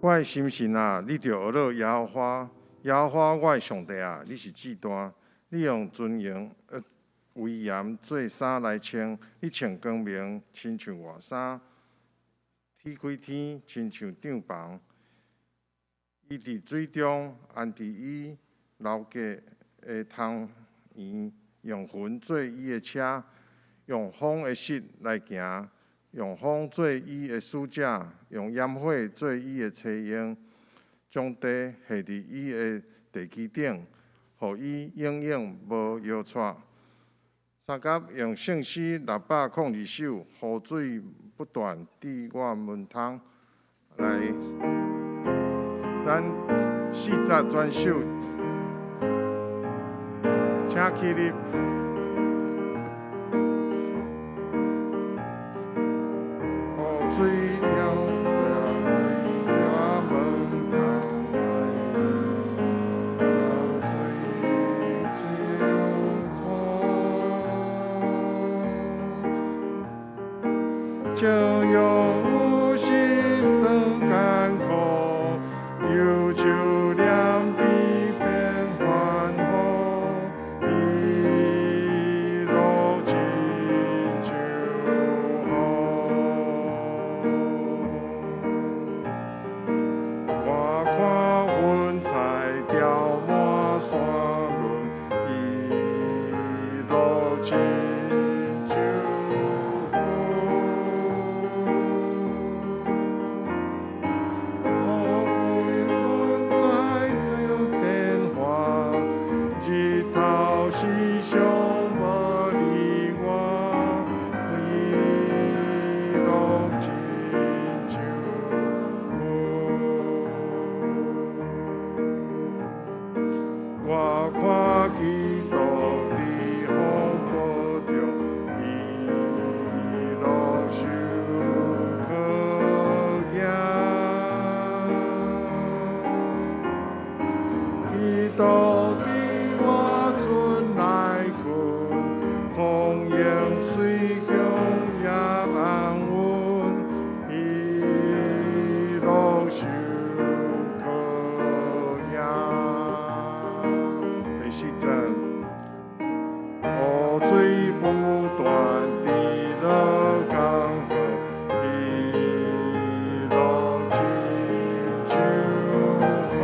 我的心神啊，你著呵咾耶和華，耶和華我的上帝啊，你是至大，你用尊榮、威嚴做衫來穿，你穿光明，親像外衫；鐵開天，親像帳篷。伊佇水中安置伊樓閣的湯圓，用雲做伊的車，用風的翼來行，用風做伊的使者，用炎火做伊的車轂，將地下佇伊的地基頂，予伊永遠無搖掣。相佮用聖詩602首，雨水不斷佇我門窗來，咱四節轉首，請起立。雨水要我門窗來，流水就通，照樣有時當艱苦，憂愁臉皮變歡呼，喜樂親像雨。我看雲彩貂滿山崙，喜樂親像雲。雲彩就變化，日頭時常無離我，喜樂親像雲。我看基督佇風暴中，喜樂受考驗。基督佇我陣內困，風湧雖強也安穩，喜樂受考驗。第四節，雨水不斷佇落江河，喜樂親像雨。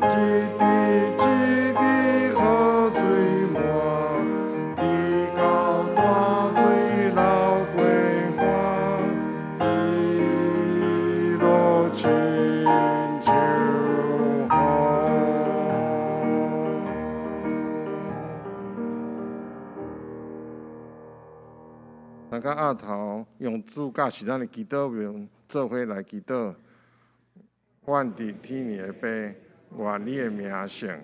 一滴一滴雨水滿，直到大水流過岸，喜樂親像雨。大家額頭用主教示咱的祈禱文做伙來祈禱。阮佇天裡的父，願你的名聖。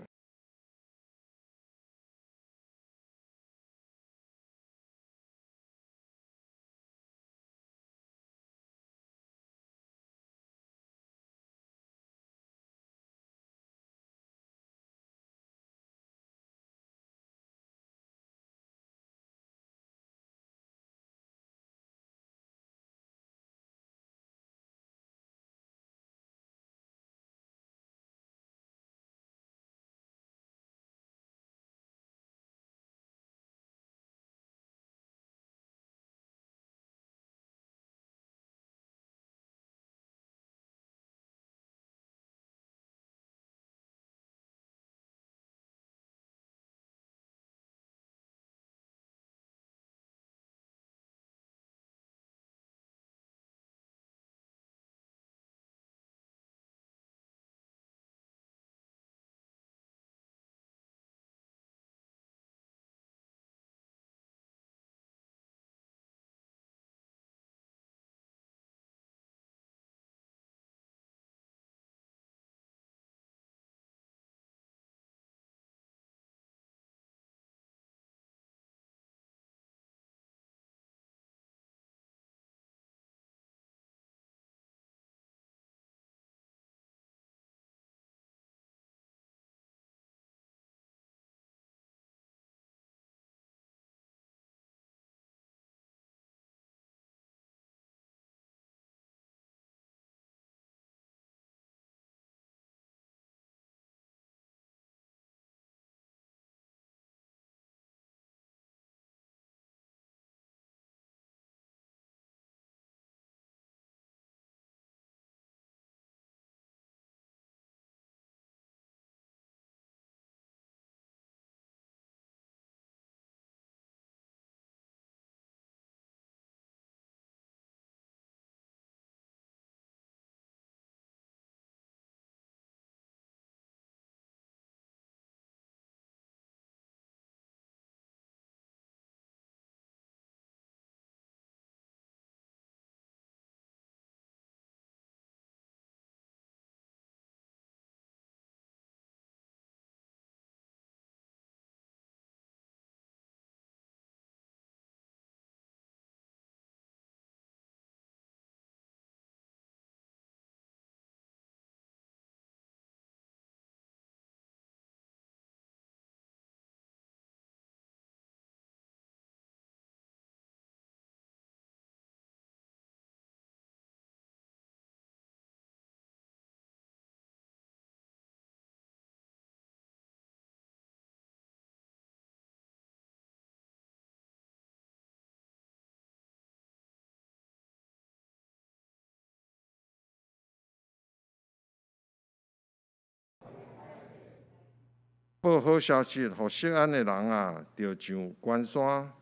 報好消息予錫安的人啊，著上懸山，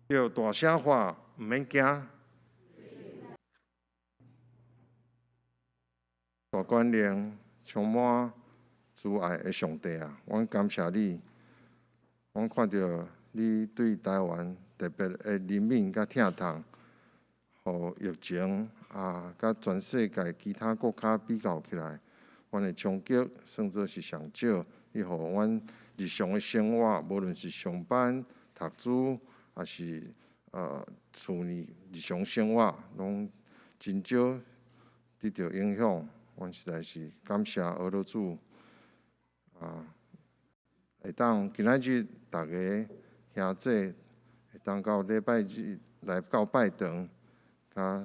著大聲喊，毋免驚。大權能充滿慈愛的上帝啊，阮感謝你，阮看著你對台灣特別的憐憫佮疼痛，予疫情啊，佮全世界其他國家比較起來，阮的衝擊算做是上少。你予阮日常的生活，無論是上班、讀書，抑是厝內日常生活，攏真少得著影響。阮實在是感謝阿羅主啊，會當今仔日逐个兄弟會當到禮拜日來到拜堂，佮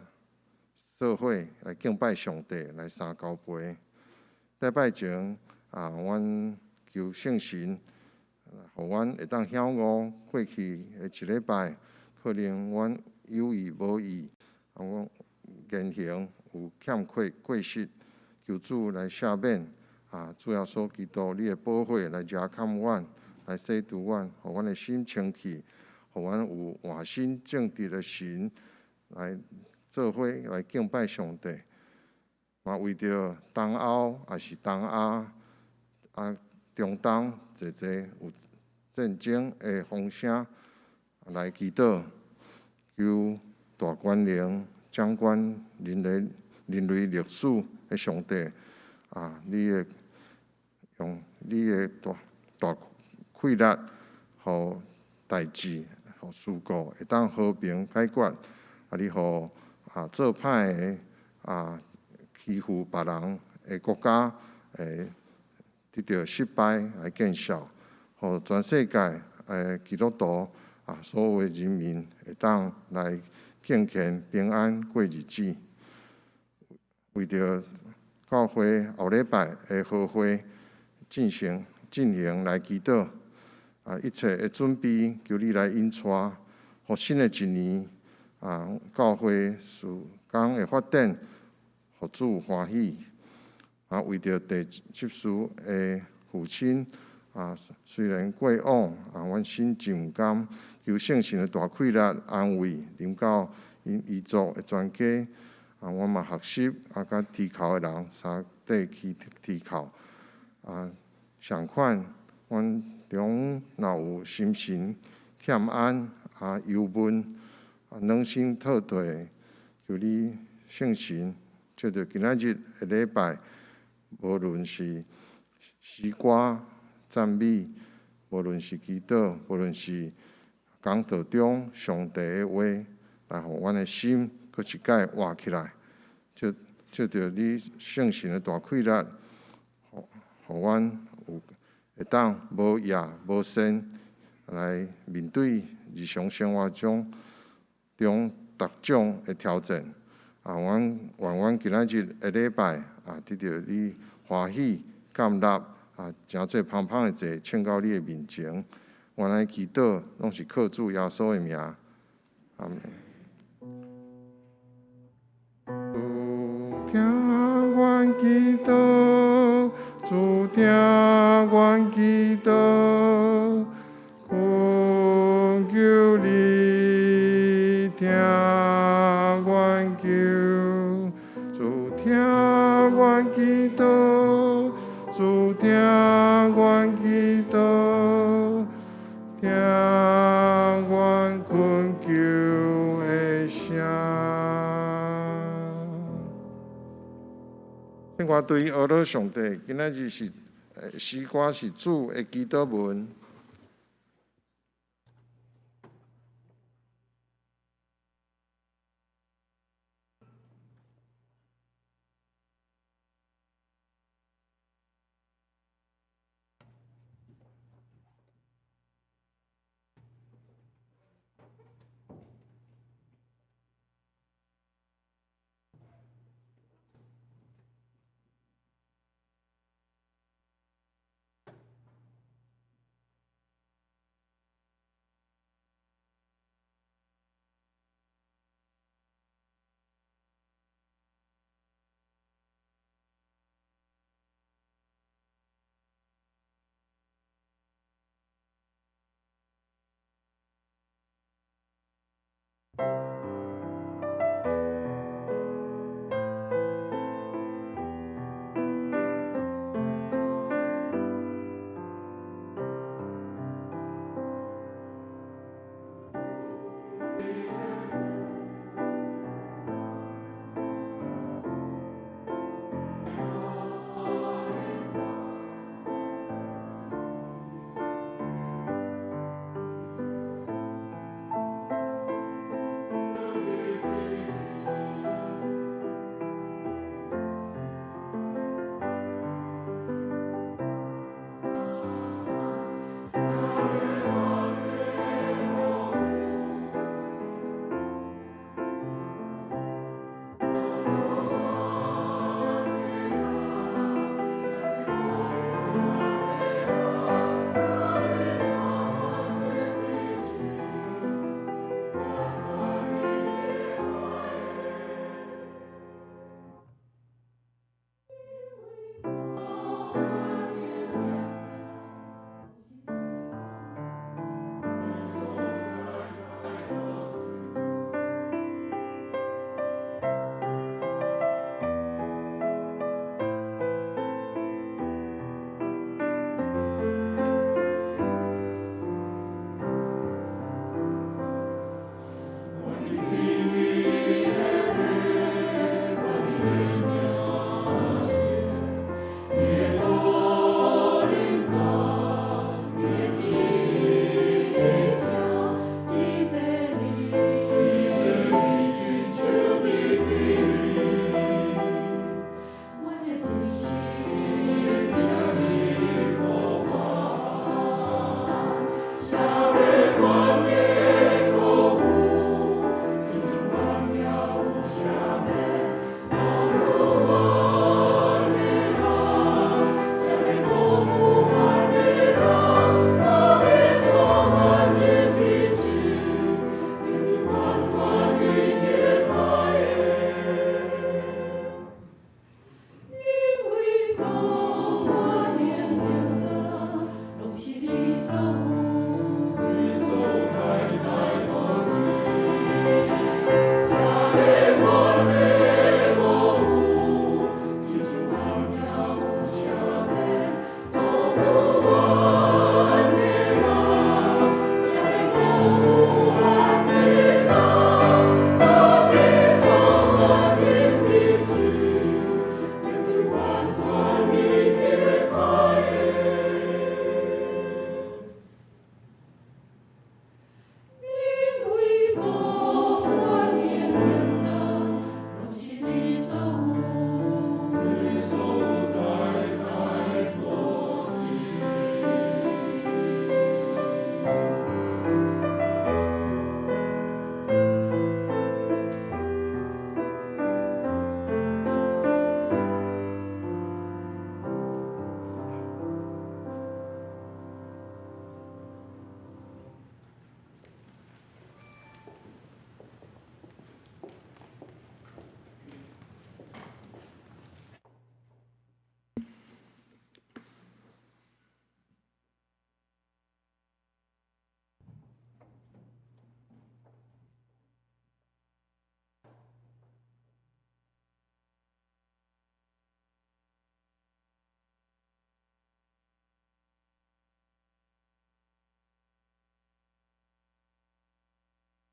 做伙來敬拜上帝，來三交杯。禮拜前啊，阮求聖神，予阮會當曉悟過去的一禮拜，可能阮有意無意，啊，阮言行有欠缺過失，求主來赦免。啊，主耶穌基督，你的寶血來遮蓋阮，來洗滌阮，予阮的心清氣，予阮有換新正直的心來做伙來敬拜上帝。嘛為著東歐，抑是東亞，啊，中東濟濟有戰爭的風聲來祈禱，求大權能掌管人類歷史的上帝啊，你會用你的大大氣力，予代誌，予事故會當和平解決，啊，你予啊做歹的啊欺負別人的國家會得著失敗來見笑，予全世界的基督徒啊，所有的人民會當來敬虔平安過日子。為著教會後禮拜的合會進行來祈禱，啊，一切的準備求你來引帶，予新的一年啊，教會事工的發展，予主歡喜。啊，為著第執事的父親啊，雖然過往啊，阮心真毋甘，求聖神的大氣力安慰，臨到𪜶遺族的全家。啊，阮嘛學習啊，佮天口的人相綴去天口。啊，相款，阮中若有心神欠安啊、憂悶啊、軟心透退，求你聖神藉著今仔日的禮拜，無論是詩歌讚美，無論是祈禱，無論是講道中上帝的話，來予阮的心閣一擺活起來，藉著你聖神的大氣力，予阮有會當無夜無呻來面對日常生活中逐種的挑戰。啊，阮願阮今仔日的禮拜啊，得著你歡喜感納啊，成做芳芳的祭，呈到你的面前。阮來祈禱，攏是靠主耶穌的名。阿們。主聽阮祈禱，主聽阮祈禱，懇求你聽阮求，主聽阮祈禱，主聽阮祈禱，聽阮懇求的聲。聖歌隊阿羅上帝，今仔日是詩歌是主的祈禱文。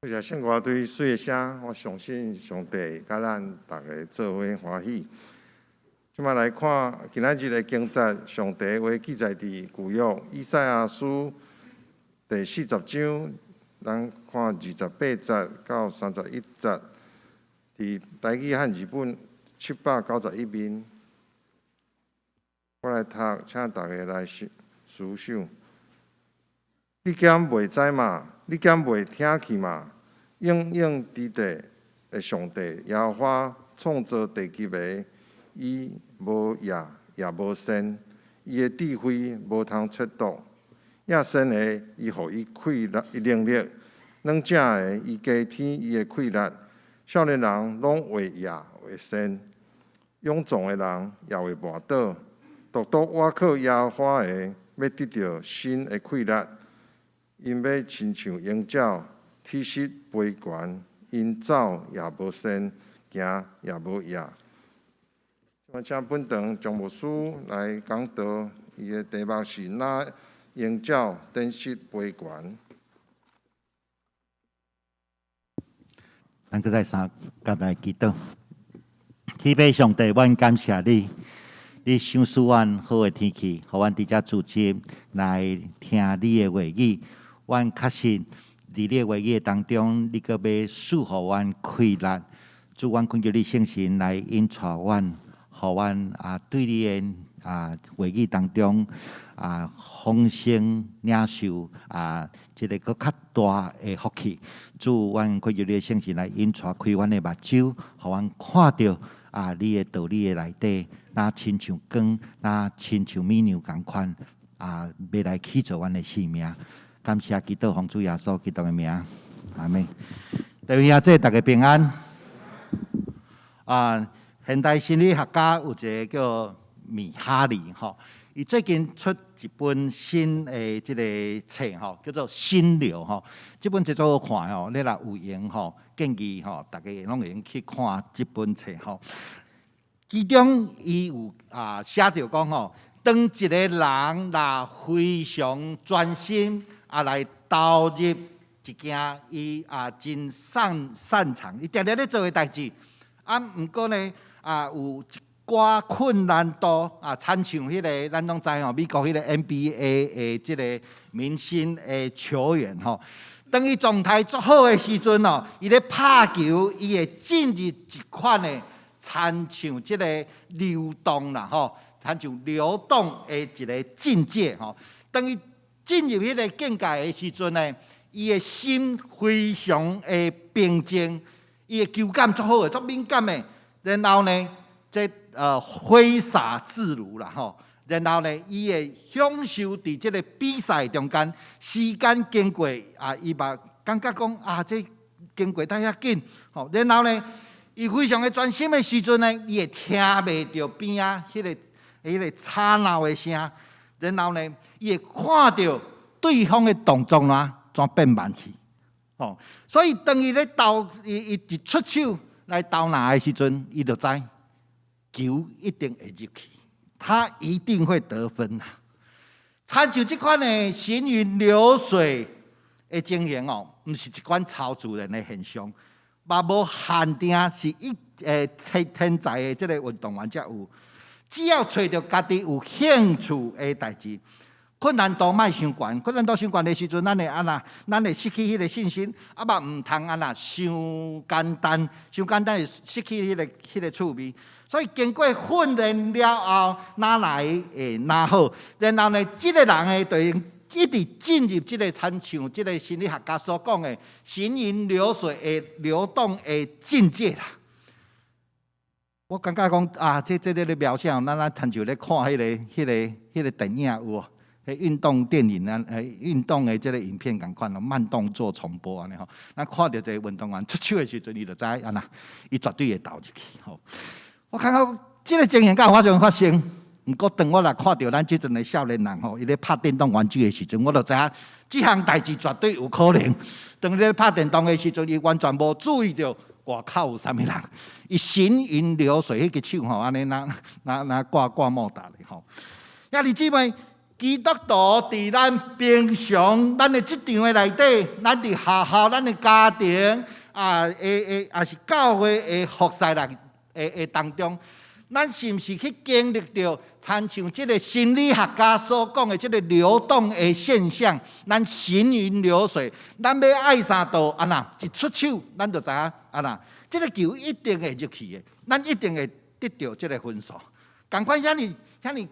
多謝聖歌隊媠的聲，我相信上帝佮咱逐个做伙歡喜。這馬來看今仔日的經節，上帝話記載佇舊約以賽亞書第四十章，咱看28節到31節，佇台語漢字本791面。我來讀，請大家來思思想。你敢袂知嗎？你敢袂聽去嗎？永永佇地的上帝耶和華創造地極的，伊無夜也無睡，伊的智慧無通測度。野生的，伊予伊氣力、伊能力；軟正的，伊加添伊的氣力。少年人攏會夜會睡，勇壯的人也會跋倒。獨獨倚靠耶和華的，欲得著新的氣力。𪜶欲親像鷹鳥，體質飛懸，𪜶走也無瀉，行也無夜。我請本堂張牧師來講道，伊的題目是“若鷹鳥展翅飛懸”。咱閣再三佮來祈禱，天父上帝，阮感謝你，你賞賜阮好的天氣，予阮佇遮聚集來聽你的話語。阮確信佇你的話語當中，你閣欲賜予阮氣力，主，阮懇求你聖神來引帶阮，予阮啊對你的啊話語當中啊豐盛領受啊，這个閣較大的福氣。主，阮懇求你的聖神來引帶開阮的目睭，予阮看著啊你的道理的內底，若親像光，若親像美牛仝款啊，欲來起造阮的生命。感謝基督，奉主耶穌基督的名，阿們。弟兄姊妹，大家平安。啊，現代心理學家有一个叫米哈里吼，伊最近出一本新的這个冊吼，叫做《心流》吼。這本冊足好看吼，你若有閒吼，建議吼，大家攏會用去看這本冊吼。其中伊有啊寫著講吼，當一个人若非常專心啊來投入一件伊啊真擅擅長，伊定定咧做的代誌，啊，毋過呢啊有一寡困難度啊，親像彼个咱攏知吼，美國彼个 NBA 的這个明星的球員吼，當伊狀態足好的時陣哦，伊咧拍球，伊會進入一款的親像這个流動啦吼，親像流動的一个境界吼。當伊進入彼个境界的時陣呢，伊的心非常的平靜，伊的球感足好的，足敏感的，然後呢，這揮灑自如啦吼，然後呢，伊會享受佇這个比賽中間，時間經過啊，伊嘛感覺講啊，這經過得遐緊，吼，然後呢，伊非常的專心的時陣呢，伊會聽袂著邊仔彼个吵鬧的聲，然後呢，伊會看著對方的動作啦，怎變慢去，吼，所以當伊咧投，伊伊一出手來投籃的時陣，伊就知球一定會入去，他一定會得分啦。親像這款的行雲流水的情形哦，毋是一款超自然的現象，嘛無限定是一天天才的這个運動員才有。只要揣著家己有興趣的代誌，困難度莫傷懸，困難度傷懸的時陣，咱會按怎？咱會失去彼个信心，啊嘛毋通按怎？傷簡單，傷簡單會失去彼个趣味。所以經過訓練了後，哪來會哪好？然後呢，這个人呢，就一直進入這个親像這个心理學家所講的行雲流水的流動的境界啦。我感覺講啊，這个咧描寫，咱親像咧看彼个電影有無？彼運動電影啊，運動的這个影片仝款咯，慢動作重播按呢吼。咱看著這个運動員出手的時陣，伊就知按怎，伊絕對會投入去吼。我感覺這个情形敢有發生？毋過當我若看著咱這陣的少年人吼，伊咧拍電動玩具的時陣，我就知影這項代誌絕對有可能。當伊咧拍電動的時陣，伊完全無注意著外口有啥物人，伊行雲流水彼个手吼，按呢若若若掛掛莫打咧吼。兄弟姊妹，基督徒佇咱平常咱的職場的內底，咱佇學校、咱的家庭啊，會會也是教會的服侍內的的當中，咱是毋是去經歷著，親像這個心理學家所講的這個流動的現象？咱行雲流水，咱欲愛啥都按怎，一出手，咱就知影按怎，這個球一定會入去的，咱一定會得著這個分數。仝款遐爾遐爾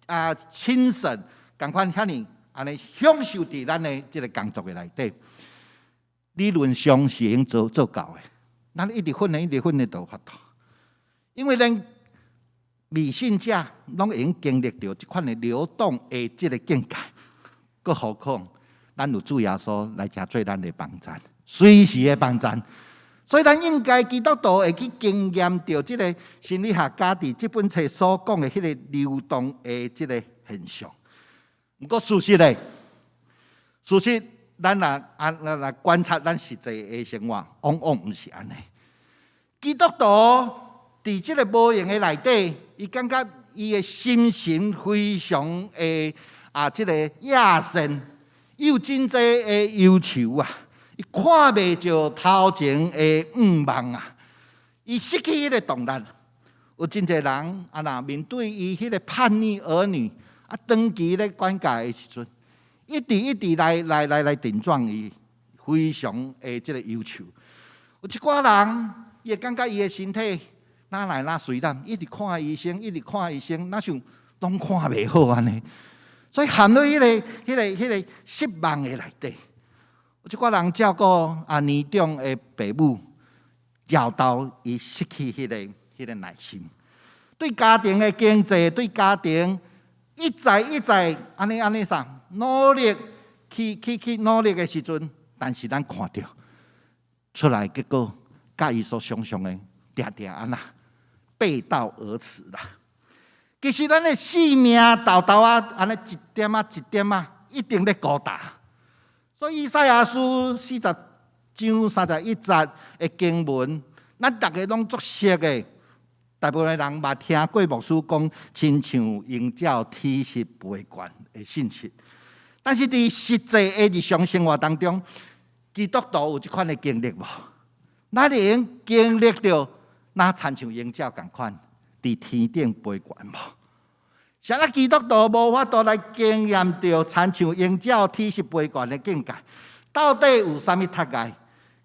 啊，輕省，仝款遐爾按呢享受佇咱的這個工作的內底，理論上是會用做做到的。咱一直訓練，一直訓練就有法度。因為連迷信者攏會用經歷著這款的流動的這個境界，閣何況咱有主耶穌來成做咱的幫贊，隨時的幫贊。所以咱應該基督徒會去經驗著這個心理學家佇這本冊所講的彼個流動的這個現象。毋過事實咧，事實咱若按若來觀察咱實際的生活，往往毋是按呢。基督徒佇這個無閒的內底，伊感覺伊的心神非常的啊，這個野性，有真濟的憂愁啊。伊看袂著頭前的向望啊！伊失去彼個動力。有真濟人啊，若面對伊彼個叛逆兒女啊，長期咧管教的時陣，一直一直來來來來頂撞伊，非常的這個憂愁。有一寡人，伊會感覺伊的身體哪來哪隨膽，一直看醫生，一直看醫生，若像攏看袂好按呢。所以陷入彼個、彼個、彼個失望的內底。有一寡人照顧啊年長的爸母，教導伊失去彼個、彼個耐心，對家庭的經濟，對家庭一再一再按呢按呢啥努力去去去努力的時陣，但是咱看著出來結果，佮伊所想象的定定按怎背道而馳啦。其實咱的性命沓沓仔，按呢一點仔一點仔，一定咧孤單。所以以賽亞書40章31節的經文，咱逐家攏足熟的。大部分人嘛聽過牧師講，親像鷹鳥體質疲倦的信息。但是佇實際的日常生活當中，基督徒有這款的經歷無？咱會用經歷著，若親像鷹鳥仝款，佇天頂飛懸無？啥物基督徒無法度來經驗著親像鷹鳥體質飛懸的境界？到底有啥物窒礙？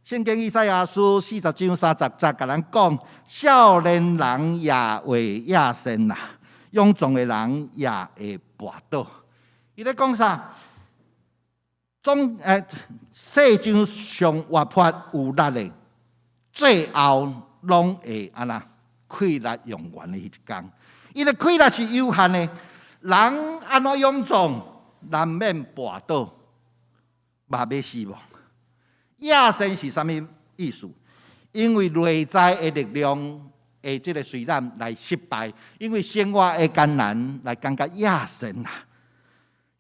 聖經以賽亞書四十章三十節共咱講：少年人也會野性啦，勇壯的人也會跋倒。伊咧講啥？總世上上活潑有力的，最後攏會按怎氣力用完的彼一工。伊的氣力是有限的，人按怎勇壯，難免跋倒，嘛欲死亡。野性是啥物意思？因為內在的力量的這個隨咱來失敗，因為生活的艱難來感覺野性啦。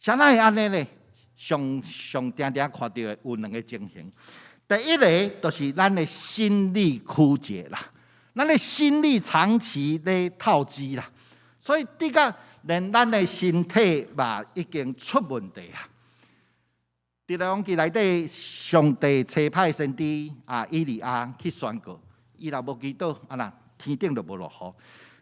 啥人會按呢咧？常常定定看著的有兩個情形。第一个就是咱的心力枯竭啦，咱的心力長期咧透支啦，所以的確連咱的身體嘛已經出問題啊。佇列王紀內底，上帝差派先知啊以利亞去宣告，伊若無祈禱，啊那天頂就無落雨。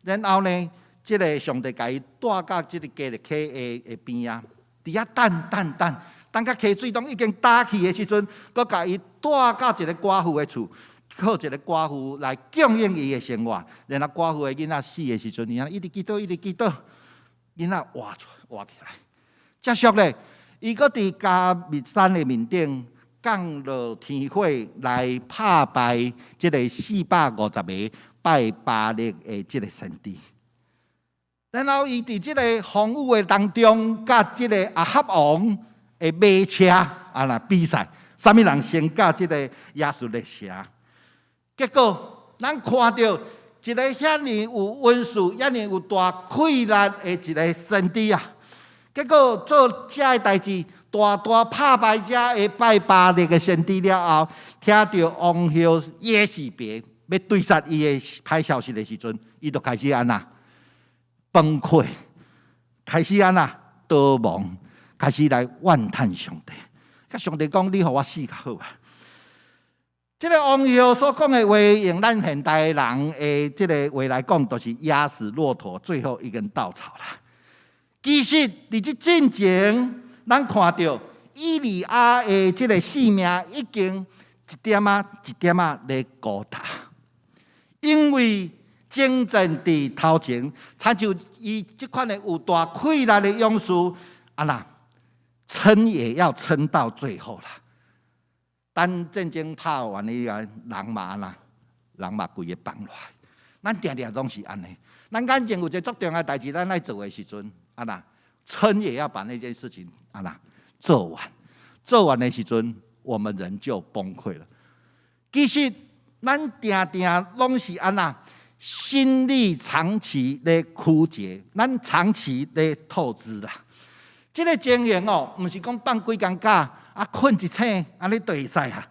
然後呢，這個上帝共伊帶到這個基立溪的的邊仔，佇遐等等等，等到溪水攏已經焦去的時陣，閣共伊帶到一個寡婦的厝，靠一個寡婦來供應伊的生活。然後寡婦的囡仔死的時陣，伊一直祈禱，一直祈禱，囡仔活出活起來。接續咧，伊閣佇迦密山的面頂降落天火來拍敗這個450個拜巴力的這個先知。然後伊佇這個風雨的當中，佮這個亞哈王的馬車啊來比賽，啥物人先到這個耶斯列城？結果咱看著一個遐爾有恩賜、遐爾有大氣力的一個先知啊！結果做這个代誌，大大拍敗這个拜巴力的先知了後，聽著王后耶洗別欲追殺伊的歹消息的時陣，伊就開始按怎崩潰，開始按怎倒亡，開始來怨嘆上帝。共上帝講：你予我死較好啊！這个王后所講的話，用咱現代人的這个話來講，就是壓死駱駝最後一根稻草啦。其實，佇這進前，咱看著以利亞的這个性命已經一點仔一點仔咧孤單，因為征戰佇頭前，親像伊這款的有大氣力的勇士，啊若撐也要撐到最後啦。等戰爭拍完以後，人嘛啦，人嘛規个放落來。咱定定攏是按呢。咱眼前有一个足重要代誌，咱愛做的時陣，啊若撐也要把那件事情啊若做完。做完的時陣，我們人就崩潰了。其實，咱定定攏是按怎，心力長期咧枯竭，咱長期咧透支啦。這个情形哦，毋是講放幾工假。啊，睏一醒，按呢就會使啊！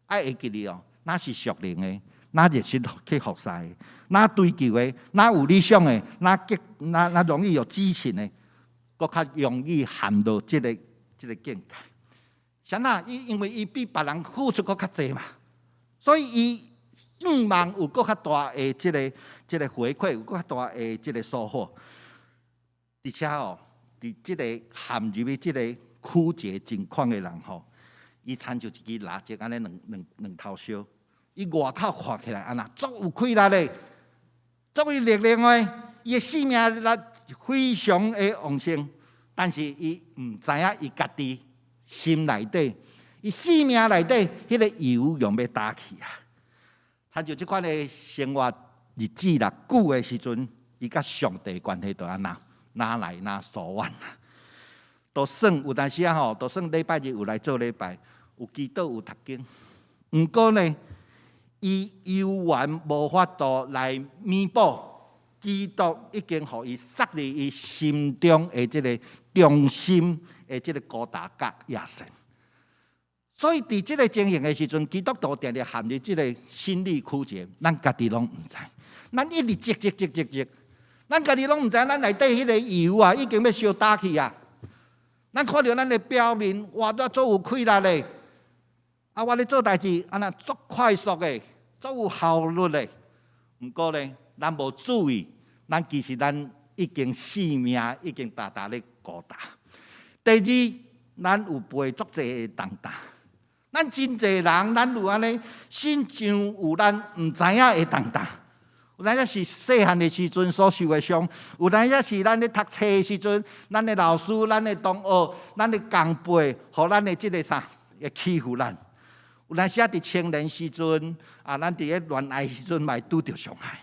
愛會記得哦，若是屬靈的，若熱心去服侍的，若追求的，若有理想的，若激，若若容易有激情的，閣較容易陷入這个境界。啥那？伊因為伊比別人付出閣較濟嘛，所以伊向望有閣較大的這个回饋，有閣較大的這个收穫。而且哦，佇這个陷入去這个枯竭情況的人吼，伊親像一支蠟燭按呢兩頭燒，伊外口看起來按怎足有氣力的，足有力量的，伊的生命力非常的旺盛，但是伊毋知影伊家己心內底，伊生命內底彼个油用欲焦去啊！親像這款的生活日子若久的時陣，伊佮上帝關係就按怎，愈來愈疏遠啊！就算有當時啊吼，就算禮拜日有來做禮拜，有祈禱有讀經，毋過呢，伊猶原無法度來彌補基督已經予伊設立伊心中的這个中心的這个孤單佮野心。所以佇這个情形的時陣，基督徒定定陷入這个心力枯竭，咱家己攏毋知，咱一直積積積積積，咱家己攏毋知，咱內底彼个油啊，已經欲燒焦去啊！咱看著咱的表面，哇，都足有氣力的，啊，我咧做代誌，按怎足快速的，足有效率的。毋過呢，咱無注意，咱其實咱已經性命已經大大咧孤單。第二，咱有背足濟的重擔，咱真濟人，咱有按呢身上有咱毋知影的重擔。有當時是細漢的時陣所受的傷，有當時是咱咧讀冊的時陣，咱的老師、咱的同學、咱的同輩，予咱的這个啥會欺負咱。有當時啊，佇青年時陣啊，咱佇咧戀愛時陣嘛會拄著傷害。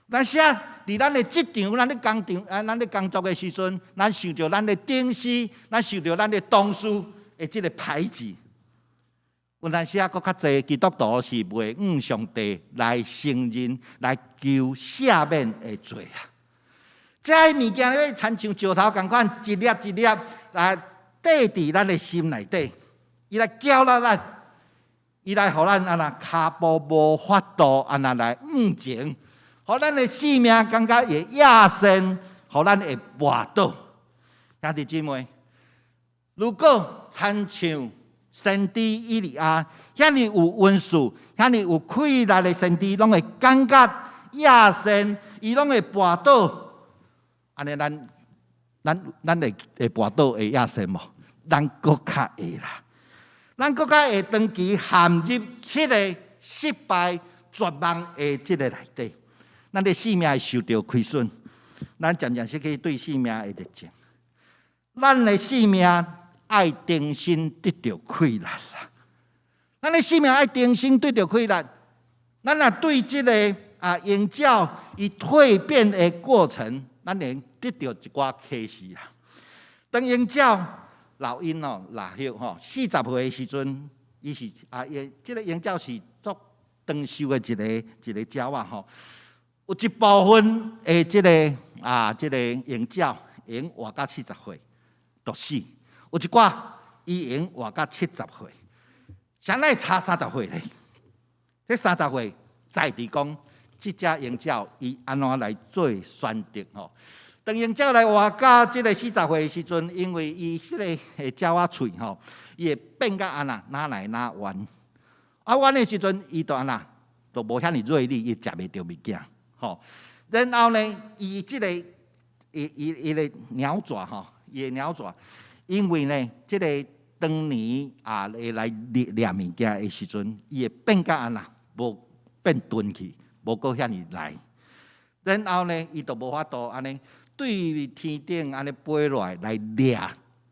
有當時啊，佇咱的職場、咱咧工場啊，咱咧工作的時陣，咱受著咱的頂司，咱受著咱的同事的這个排擠。有當時啊，閣較濟基督徒是袂向上帝來承認、來求赦免的罪啊！這个物件咧，親像石頭仝款，一粒一粒來綴佇咱的心內底，伊來攪擾咱，伊來予咱按怎跤步無法度按怎來向前，予咱的性命感覺會野心，予咱會跋倒。兄弟姊妹，如果親像先知以利亞，遐爾有恩賜，遐爾有氣力的先知，攏會感覺野心，伊攏會跋倒。按呢，咱會跋倒會野心無？咱閣較會啦，咱閣較會長期陷入彼个失敗、絕望的這个內底，咱的性命會受著虧損，咱漸漸失去對性命的熱情，咱的性命愛重新得著氣力啦！咱的性命愛重新得著氣力，咱若對這个啊鷹鳥伊蛻變的過程，咱會得著一寡啟示啊。當鷹鳥老鷹哦，老葉吼，40歲的時陣，伊是啊，伊這个鷹鳥是足長壽的一個一個鳥仔吼。有一部分的這个啊，這个鷹鳥會用活到40歲就死。有一寡伊會用活到70歲，啥會差三十歲咧？這三十歲在佇講，這隻鷹鳥伊按怎來做選擇吼？當鷹鳥來活到這个40歲的時陣，因為伊彼个鳥仔喙吼，伊會變甲按怎，若來若彎。啊，彎的時陣，伊就按怎，就無遐爾銳利，伊食袂著物件，吼。然後呢，伊這个伊伊伊的鳥爪吼，伊的鳥爪，因為呢，這个當年啊會來掠掠物件的時陣，伊會變甲按怎，無變鈍去，無閣遐爾利。然後呢，伊就無法度按呢對天頂按呢飛落來來掠，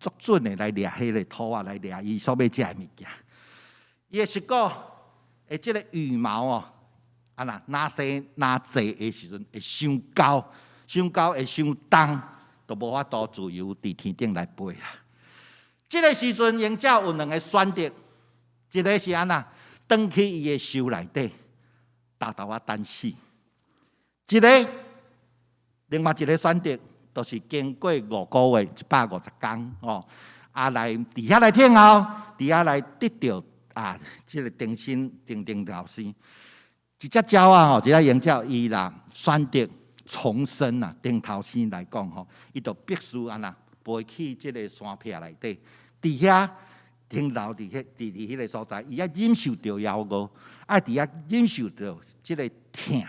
足準的來掠彼个土仔來掠伊所欲食的物件。伊的舌骨的這个羽毛哦，按怎，若生若濟的時陣會傷厚，傷厚會傷重，就無法度自由佇天頂來飛啦。這个時陣，鷹鳥有兩个選擇，一个是按怎，轉去伊的巢內底，沓沓仔等死；一个，另外一个選擇，就是經過5個月，150天哦，啊來佇遐來等候，佇遐來得著啊，這个重新重重頭生。一隻鳥仔吼，一隻鷹鳥，伊若選擇重生啊，重頭生來講吼，伊就必須按怎飛去這个山壁內底，佇遐停留佇彼佇佇彼个所在，伊愛忍受著枵餓，愛佇遐忍受著這个疼。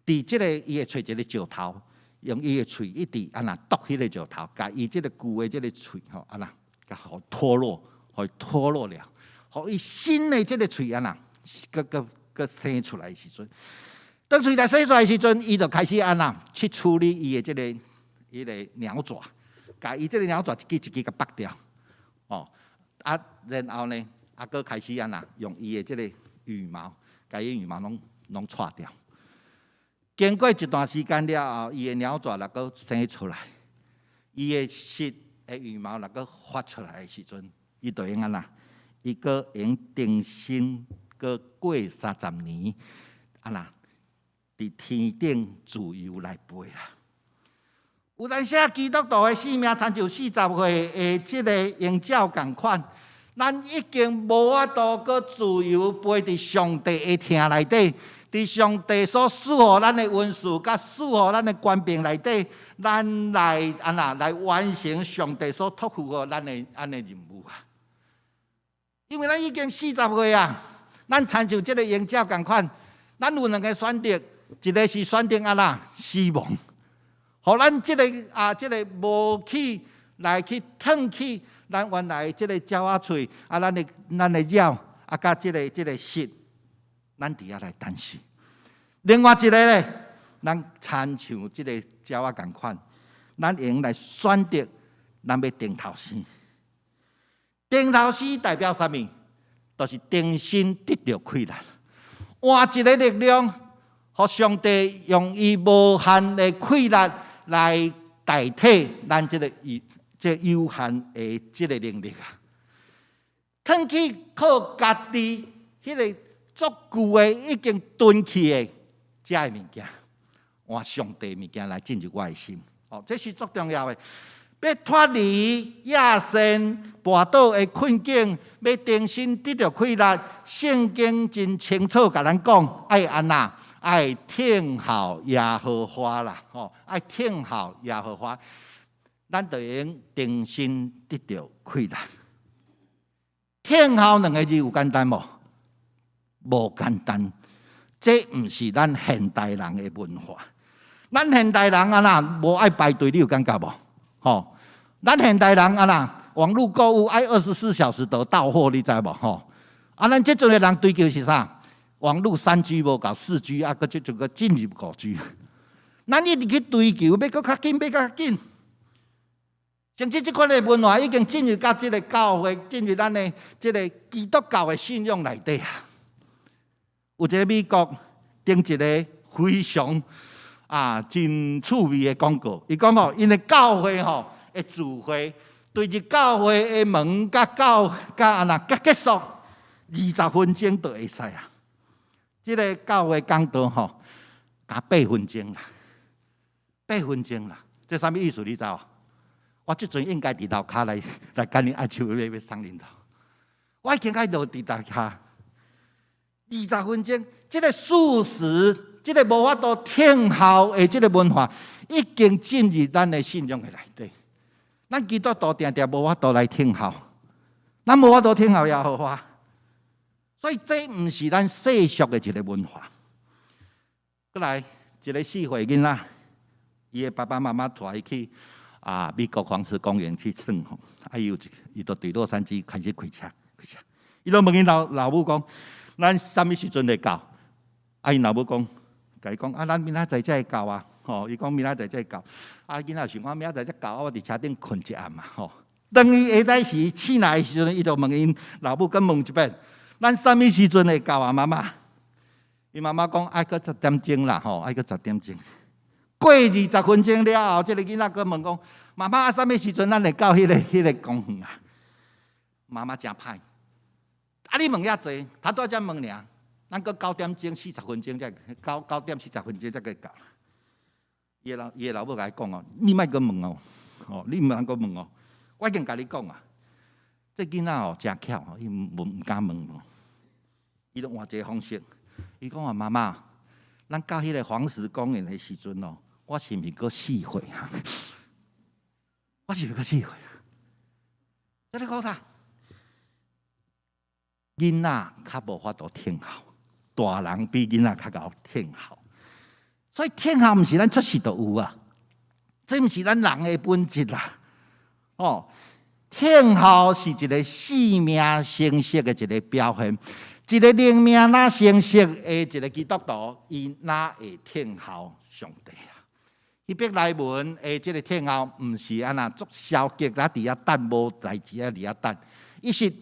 佇這个伊會揣一个石頭，用伊的喙一直按怎啄彼个石頭，共伊這个舊的這个喙吼按怎，共予脫落，予脫落了，予伊新的這个喙按怎，閣閣閣生出來的時陣，當喙來生出來的時陣，伊就開始按怎去處理伊的這个彼个鳥爪，共伊這个鳥爪一支一支共拔掉，哦，啊，然後呢，啊，閣開始按怎用伊的這个羽毛，共伊羽毛攏攏掣掉。經過一段時間了後，伊的鳥爪若閣生出來，伊的舌的羽毛若閣發出來的時陣，伊就會按怎？伊閣會重新閣過30年，按怎？佇天頂自由來飛啦。有當時基督徒的生命，親像40歲的這个鷹鳥仝款，咱已經無法度閣自由飛佇上帝的疼內底。佇上帝所賜予咱的恩賜，佮賜予咱的權柄內底，咱來按怎來完成上帝所託付予咱的按呢任務啊！因為咱已經四十歲啊，咱親像這个鷹鳥仝款，咱有兩个選擇，一个是選擇按怎死亡，予咱這个啊這个無去來去褪去咱原來這个鳥仔喙啊，咱的咱的鳥啊，佮這个這个舌。咱佇遐來等死。另外一个咧，咱親像這个鳥仔仝款，咱會用來選擇，咱欲重頭生。重頭生代表啥物？就是重新得著氣力，換一个力量，予上帝用伊無限的氣力來代替咱這个有這有限的這个能力啊。褪去靠家己彼个足舊的已經鈍去的這个物件，換上帝物件來進入我的心。哦，這是足重要的。欲脫離亞善跋倒的困境，欲重新得著氣力，聖經真清楚共咱講，愛按怎？愛聽候耶和華啦，吼！愛聽候耶和華，咱就會用重新得著氣力。聽候兩个字有簡單無？無簡單，這毋是咱現代人的文化。咱現代人按怎無愛排隊，你有感覺無？吼！咱現代人按怎網路購物愛24小時都到貨，你知無？吼！啊，咱這陣的人追求是啥？網路3G 無夠，4G 啊，閣這陣閣進入5G。咱一直去追求，欲閣較緊，欲較緊。甚至這款的文化已經進入到這个教會，進入咱的這个基督教的信仰內底啊。有一个美國頂一个非常啊真趣味的廣告，伊講吼，𪜶的教會吼的聚會，對入教會的門佮教佮按怎佮結束20分鐘就會使啊。這个教會講道吼，加八分鐘啦，八分鐘啦，這啥物意思你知無？我這陣應該佇樓跤來來共你握手欲欲送恁頭，我已經愛落佇樓跤。20分鐘，這个事實，這个無法度聽候的這个文化，已經進入咱的信仰的內底。咱基督徒定定無法度來聽候，咱無法度聽候耶和華，所以這毋是咱世俗的一个文化。閣來一个4歲囡仔，伊的爸爸媽媽帶伊去美國黃石公園去耍吼，啊，伊有一伊就佇洛杉磯開始開車開車，伊就問𪜶老老母講：咱啥物時陣會到？啊，𪜶老母講，共伊講啊，咱明仔載才會到啊。吼，伊講明仔載才會到。啊，囡仔想講明仔載才到，我佇車頂睏一暗嘛，吼。當伊下早時醒來的時陣，伊就問𪜶老母，閣問一遍：咱啥物時陣會到啊？媽媽？伊媽媽講愛閣十點鐘啦，吼，愛閣十點鐘。過20分鐘了後，這个囡仔閣問講：媽媽，啊，啥物時陣咱會到彼个公園啊？媽媽誠歹。啊，你問遐濟，頭拄仔才問爾，咱閣9點鐘40分鐘才9點40分鐘才會到。伊的老母共伊講哦，你莫閣問哦，吼，你毋通閣問哦。我已經共你講啊，這囡仔哦誠巧吼，伊毋敢問哦。伊就換一个方式，伊講啊，媽媽，咱到彼個黃石公園的時陣哦，我是毋是閣4歲啊？我是毋是閣四歲啊？這咧講啥？囡仔較無法度聽候，大人比囡仔較𠢕聽候。所以聽候毋是咱出世就有啊，這毋是咱人的本質啦。哦，聽候是一个生命成熟的一个表現，一个靈命若成熟的一个基督徒，伊哪會聽候上帝啊？希伯來文的這个聽候，毋是按呢足消極，啊佇遐等無代誌啊佇遐等，伊是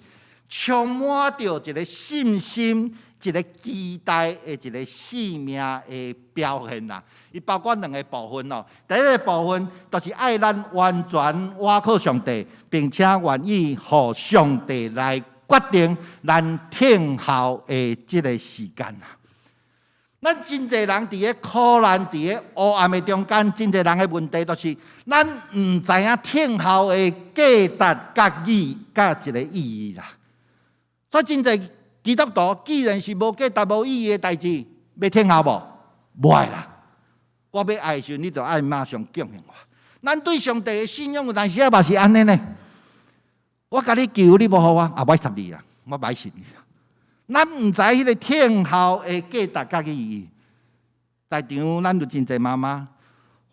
充滿著一个信心，一个期待的一个生命的表現啦。伊包括兩个部分哦。第一个部分就是愛咱完全倚靠上帝，並且願意予上帝來決定咱聽候的這个時間啊。咱真濟人佇咧苦難、佇咧黑暗的中間，真濟人的問題就是，咱毋知影聽候的價值、佮意、佮一个意義啦。所以真濟基督徒既然是無價值、無意義的代誌，欲聽候無？無愛啦！我欲愛的時陣，你就愛馬上供應我。咱對上帝的信仰有當時仔嘛是按呢呢。我共你求，你無予我，啊，歹插你啊，我歹信你啊。咱毋知彼个聽候的價值佮意義。在場咱有真濟媽媽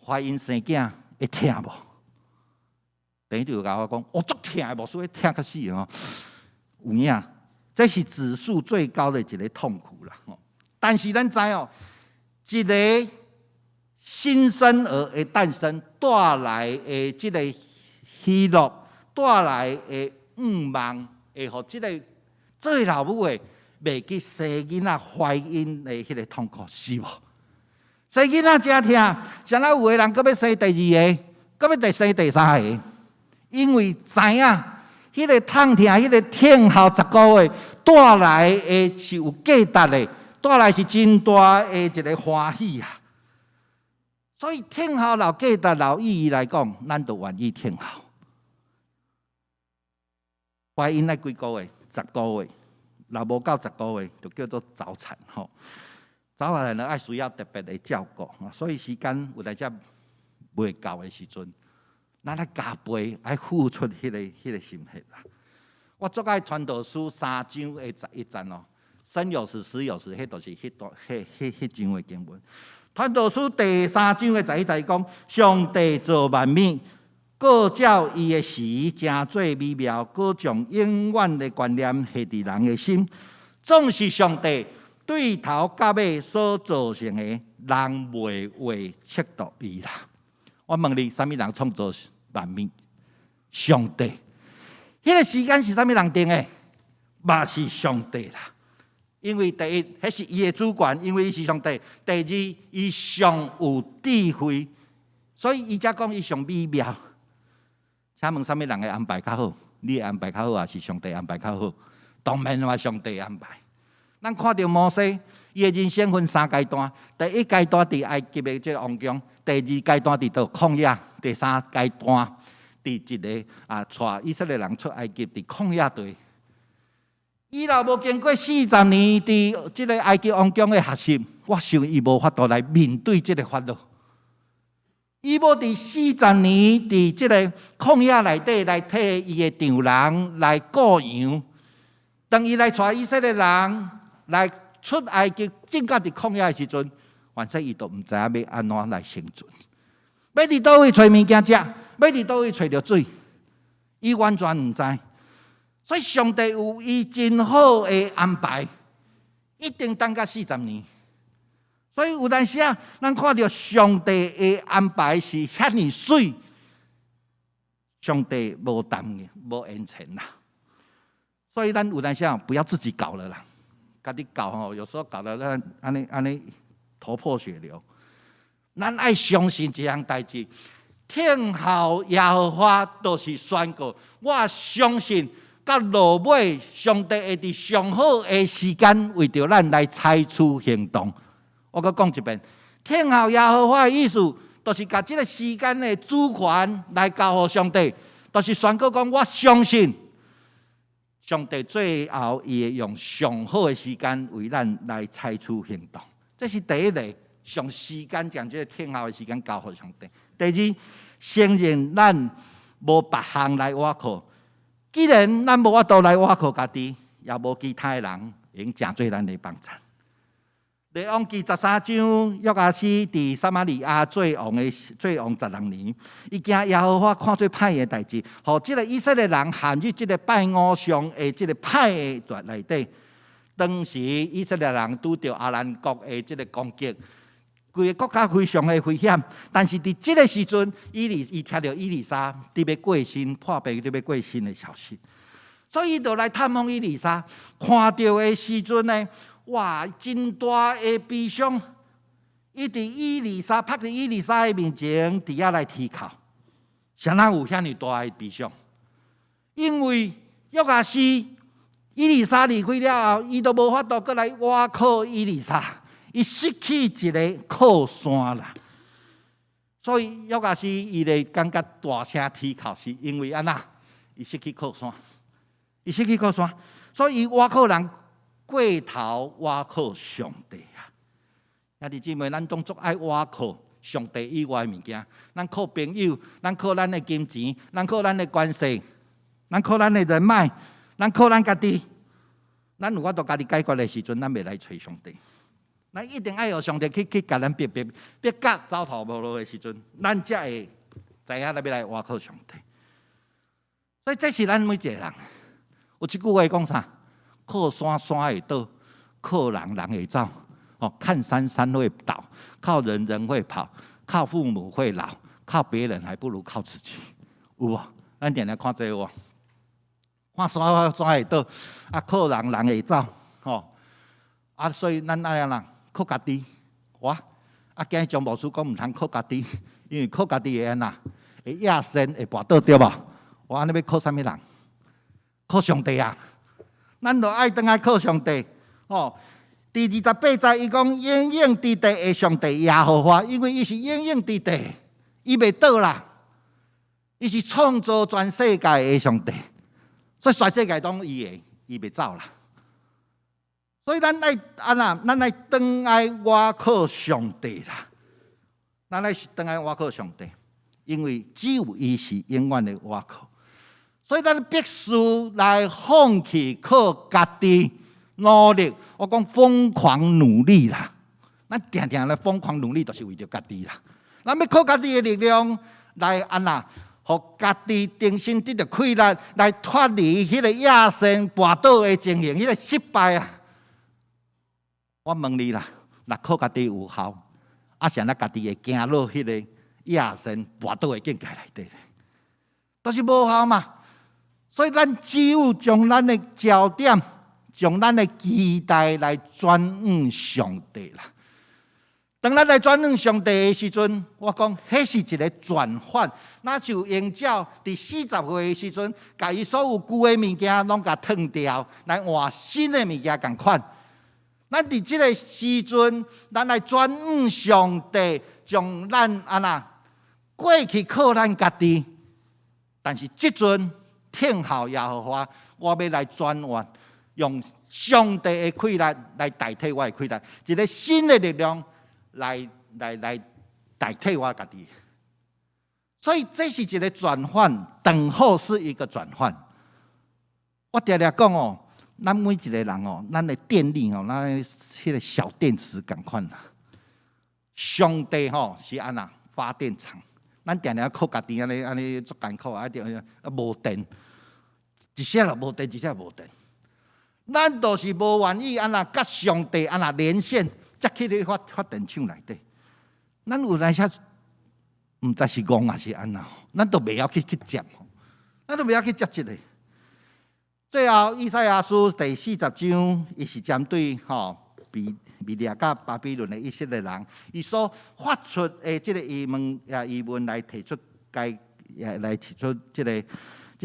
懷孕生囝會疼無？等於就共我講，哦，足疼的，無輸疼較死吼。有影，這是指數最高的一个痛苦啦。但是咱知哦，一个新生兒的誕生帶來的這个喜樂，帶來的願望，會予這个做老母的袂記生囡仔懷孕的彼个痛苦，是無？生囡仔誠疼，啥人有的人閣欲生第二个，閣欲再生第三个，因為知影彼个痛疼、彼个聽候10個月帶來的是有價值的，帶來是真大的一个歡喜啊！所以聽候有價值、有意義來講，咱就願意聽候。懷孕愛幾個月？十個月，若無夠十個月，就叫做早產吼。早產呢，愛需要特別的照顧，所以時間有當時袂夠的時陣，咱愛加倍愛付出彼个心血啦。我足愛傳道書3章的11節哦，生有時，死有時，彼就是彼段彼彼彼章的經文。傳道書第三章的十一節講，上帝造萬物，各照伊的時，成做美妙，閣將永遠的觀念下佇人的心。總是上帝對頭到尾所造成的，人袂會測度伊啦。我問你，啥物人創造萬物？上帝。彼个時間是啥物人定的？嘛是上帝啦。因為第一，彼是伊的主權，因為伊是上帝；第二，伊上有智慧，所以伊才講伊上美妙。請問啥物人的安排較好？你的安排較好，抑是上帝安排較好？當然嘛，上帝安排。咱看著摩西，伊的人生分三階段：第一階段佇埃及的這个王宮，第二階段佇佗曠野，第三階段佇一个帶以色列人出埃及佇曠野地。伊若無經過40年佇這个埃及王宮的學習，我想伊無法度來面對這个法老。伊無佇四十年佇這个曠野內底來替伊的丈人來顧羊，當伊來帶以色列人來出埃及，進到佇曠野的時陣，反正伊都毋知影欲按怎來生存，欲佇佗位揣物件食，欲佇佗位揣著水，伊完全毋知。所以上帝有伊真好的安排，一定等到四十年。所以有當時啊，咱看著上帝的安排是遐爾媠，上帝無耽誤、無延遲啦。所以咱有當時啊，不要自己搞了啦，家己搞吼，有時候搞得咱按呢按呢頭破血流。咱愛相信一項代誌，聽候耶和華就是宣告，我相信到落尾，上帝會佇上好的時間，為著咱來採取行動。我閣講一遍，聽候耶和華的意思，就是共這个時間的主權來交予上帝，就是宣告講，我相信上帝最後伊會用上好的時間為咱來採取行動。這是第一个，將時間將這个聽候的時間交予上帝。第二，承認咱無別項來倚靠，既然咱無法度來倚靠家己，也無其他的人會用成做咱的幫贊。列王記13章，約阿斯佇撒瑪利亞做王16年，伊驚耶和華看做歹的代誌，予這个以色列人陷入這个拜偶像的這个歹的內底。當時以色列人拄著亞蘭國的這个攻擊，規个國家非常的危險。但是佇這个時陣，伊聽著以利沙佇欲過身破病，佇欲過身的消息，所以伊就來探訪以利沙。看著的時陣呢，哇！真大的悲傷，伊佇以利沙趴佇以利沙的面前，佇遐來啼哭。啥人有遐爾大的悲傷？因為約阿斯以利沙離開了後，伊都無法度閣來倚靠以利沙，伊失去一个靠山啦。所以約阿斯伊咧感覺大聲啼哭，是因為按怎？伊失去靠山，伊失去靠山，所以伊倚靠人過頭倚靠上帝啊！兄弟姊妹，咱攏足愛倚靠上帝以外的物件，咱靠朋友，咱靠咱的金錢，咱靠咱的關係，咱靠咱的人脈，咱靠咱家己。咱有法度家己解決的時陣，咱袂來揣上帝。咱一定愛予上帝去共咱逼逼逼甲走投無路的時陣，咱才會知影欲來倚靠上帝。所以這是咱每一个人。有一句話講啥？靠山山會倒，靠人人會走。哦，看山山會倒，靠人人會跑，靠父母會老，靠別人還不如靠自己。有無？咱定定看這個有無？看山山會倒，啊，靠人人會走。吼，啊，所以咱愛按怎？靠家己。哇！啊，今日張牧師講毋通靠家己，因為靠家己會按怎？會壓身，會跋倒，對無？我按呢欲靠啥物人？靠上帝啊！咱著愛轉來靠上帝。吼，第28節，伊講永永佇地的上帝耶和華，因為伊是永永佇地，伊袂倒啦。伊是創造全世界的上帝，所以全世界攏伊的，伊袂走啦。所以咱愛按怎？咱愛轉來倚靠上帝啦。咱愛轉來倚靠上帝，因為只有伊是永遠的倚靠。所以咱必須來放棄靠家己努力。我講瘋狂努力啦，咱定定來瘋狂努力，就是為著家己啦。咱欲靠家己的力量來按怎，予家己重新得著氣力，來脫離彼个野性跋倒的情形，彼个失敗啊！我問你啦，若靠家己有效，啊，啥咱家己會行落彼个野性跋倒的境界內底咧？都是無效嘛。所以咱只有將咱的焦點，將咱的期待來轉向上帝啦。當咱來轉向上帝的時陣，我講，彼是一个轉換，若像用照佇40歲的時陣，共伊所有舊的物件攏共褪掉，來換新的物件仝款。咱佇這个時陣，咱來轉向上帝，將咱按怎過去靠咱家己，但是這陣聽候耶和華，我欲來轉換，用上帝的氣力來代替我的氣力，一个新的力量來代替我家己。所以這是一個轉換，等候是一個轉換。我定定講哦，咱每一個人哦，咱的電力哦，咱彼個小電池仝款啦。上帝吼是按怎發電廠，咱定定靠家己按呢按呢足艱苦啊，一定啊無電，一下就無電，一下無電。咱就是無願意按怎佮上帝按怎連線，才去咧發電廠內底。咱有來遮毋知是戇抑是按怎，咱都袂曉去接，咱都袂曉去接這個。最後，以賽亞書第40章，伊是針對吼米底佮巴比倫的以色列人，伊所發出的這個疑問啊疑問來提出該來提出這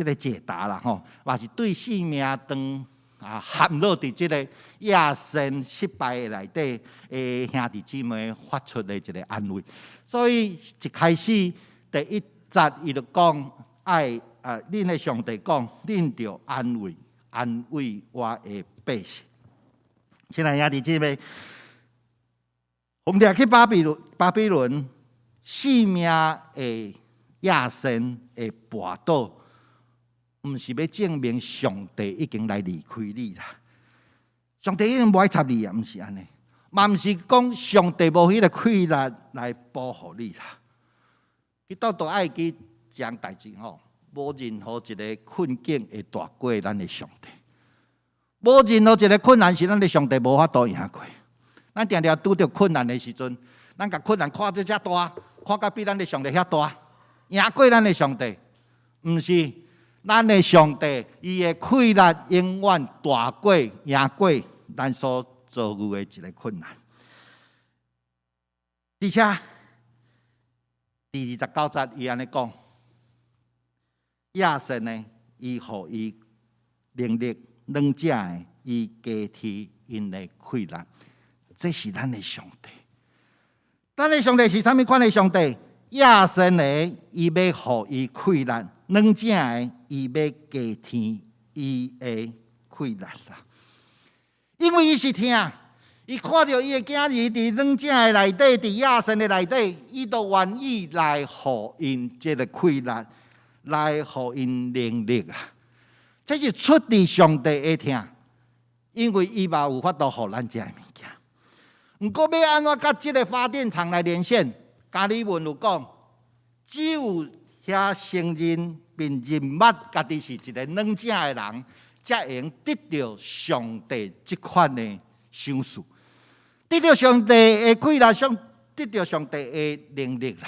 個解答啦吼，嘛是對性命當啊陷落佇這個野戰失敗的內底的兄弟姊妹發出的一個安慰。所以一開始第一節，伊就講愛啊，恁的上帝講，恁著安慰安慰我的百姓。親愛兄弟姊妹，予掠去巴比倫，性命的野戰會跋倒，毋是欲證明上帝已經來離開你啦。上帝已經無愛插你啊，毋是按呢，嘛毋是講上帝無彼個氣力來保護你啦。彼都都愛記一項代誌吼，無任何一個困境會大過咱的上帝，無任何一個困難是咱的上帝無法度贏過。咱定定拄著困難的時陣，咱共困難看做遮大，看甲比咱的上帝遐大，贏過咱的上帝，毋是咱的上帝，伊的氣力永遠大過贏過咱所遭遇的一個困難。而且第29節，伊按呢講，野鉎呢，伊予伊能力，軟者的，伊加添𪜶的氣力。這是咱的上帝。咱的上帝是啥物款的上帝？野鉎的，伊欲予伊氣力；軟者的，伊欲加添伊的氣力啦。因為伊是疼，伊看著伊的囝兒佇軟者的內底，佇野鉎的內底，伊都願意來予𪜶這個氣力，來予𪜶能力啊！這是出自上帝的疼，因為伊嘛有法度予咱這个物件。毋過欲按怎佮這個發電廠來連線？加爾文有講，只有遐承認並認捌家己是一個軟者的人，才會用得著上帝這款的賞賜，得著上帝的氣力，上得著上帝的能力啦。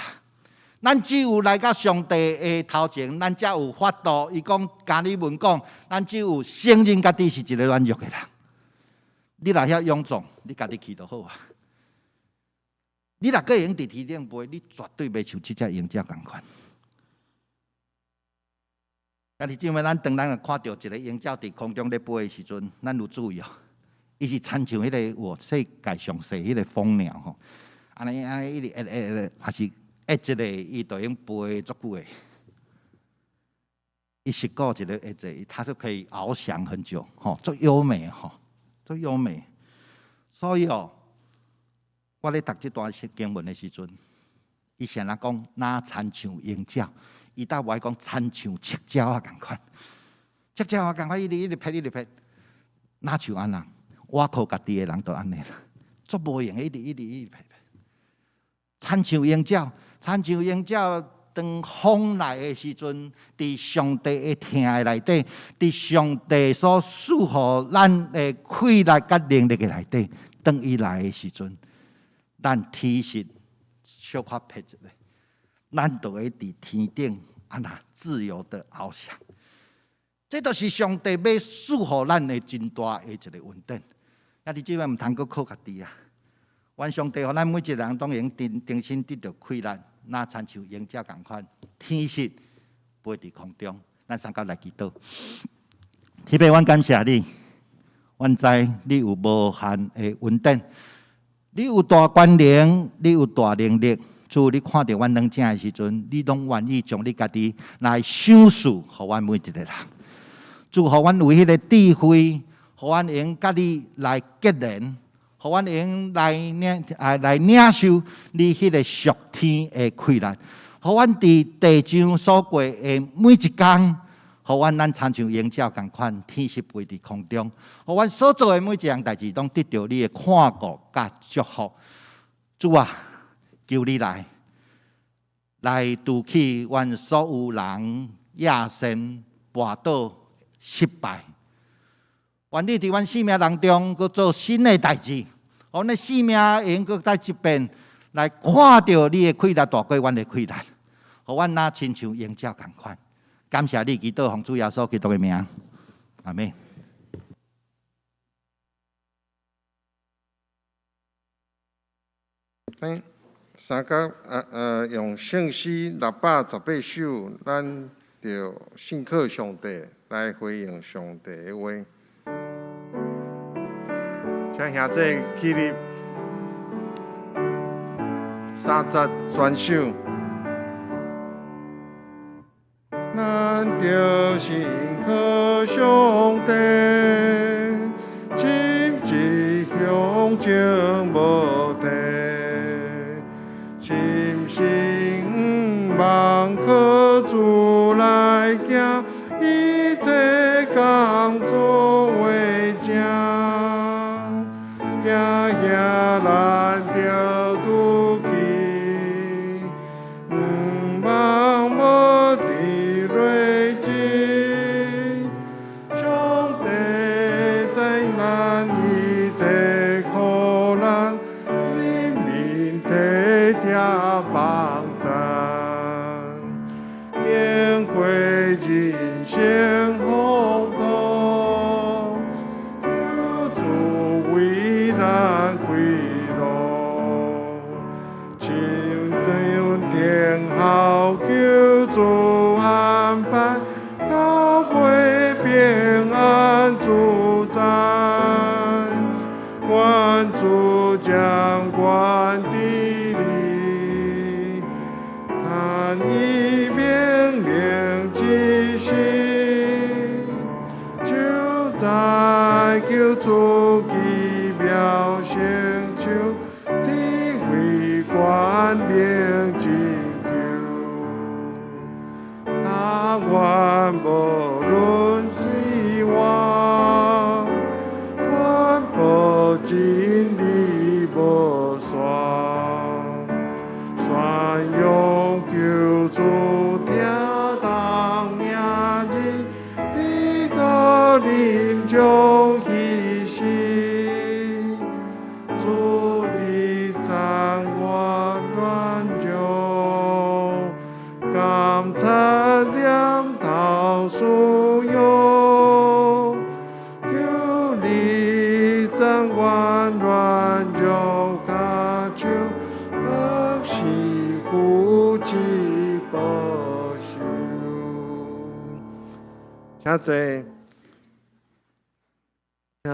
咱只有來到上帝的頭前，咱才有法度。伊講加爾文講，咱只有承認家己是一個軟弱的人。你若遐臃腫，你家己去就好啊。你若閣會用佇天頂飛，你絕對袂像這隻鷹鳥仝款。但是，因為咱當咱看著一個鷹鳥佇空中咧飛的時陣，咱有注意哦，伊是親像彼個有世界上細彼個蜂鳥吼，按呢按呢一直按按按，抑是按一個，伊就用飛足久的。伊是顧一個按一個，它就可以翱翔很久，吼，足優美吼，足優美。所以哦，我咧讀這段經文的時陣，伊先來講，若親像鷹鳥。伊倒無愛講親像赤鳥仔仝款，赤鳥仔仝款，一直一直飛，一直飛，若像按怎？倚靠家己的人就按呢啦，足無閒，一直一直一直飛。親像鷹鳥，親像鷹鳥，當風來的時陣，佇上帝的疼的內底，佇上帝所賜予咱的氣力佮能力的內底，當伊來的時陣，咱天時小可撇一下。咱就會佇天頂按怎自由的翱翔，這就是上帝欲賜予咱的真大的一個恩典。啊，你這擺毋通閣靠家己啊！願上帝予咱每一個人都會用重新得著氣力，若親像鷹鳥仝款，天時飛佇空中。咱三甲來祈禱。天父，阮感謝你，阮知你有無限的恩典，你有大權能，你有大能力。主，你看著阮軟者的時陣，你攏願意將你家己來賞賜予阮每一個人。主，予阮有彼個智慧，予阮會用佮你來結連，予阮會用來領啊來領受你彼個屬天的氣力，予予阮佇地上所過的每一工，予阮咱親像鷹鳥仝款，天使飛佇空中，予阮所做的每一項代誌，攏得著你的看顧佮祝福。主啊，求你來，來除去阮所有人野心、跋倒、失敗。願你佇阮生命當中，閣做新的代誌，予阮的生命會用閣再一遍來看著你的氣力大過阮的氣力，予阮若親像鷹鳥仝款。感謝你，祈禱奉主耶穌基督的名，阿們。欸，三甲用聖詩618首，咱著信靠上帝來回應上帝的話。請兄弟起立，三節宣守。咱著信靠上帝，心志向前無退，深信望靠主來行，一切工作為正。行遐咱著拄去，毋茫無佇累積。上帝知咱一切苦難，憐憫體貼幫贊，經過人生風波，求主為咱開路，親像天后求主安排，到尾平安自在。願主掌管治理，坦以命令執行，就在救主奇妙成就，智慧權能拯救。但願無論死亡，傳播真理無喪，宣揚救主聽當名字，至到臨終彼時，主你讚我軟弱，監察念頭使用，求你讚我軟弱跤手，若是扶持保守。請坐，請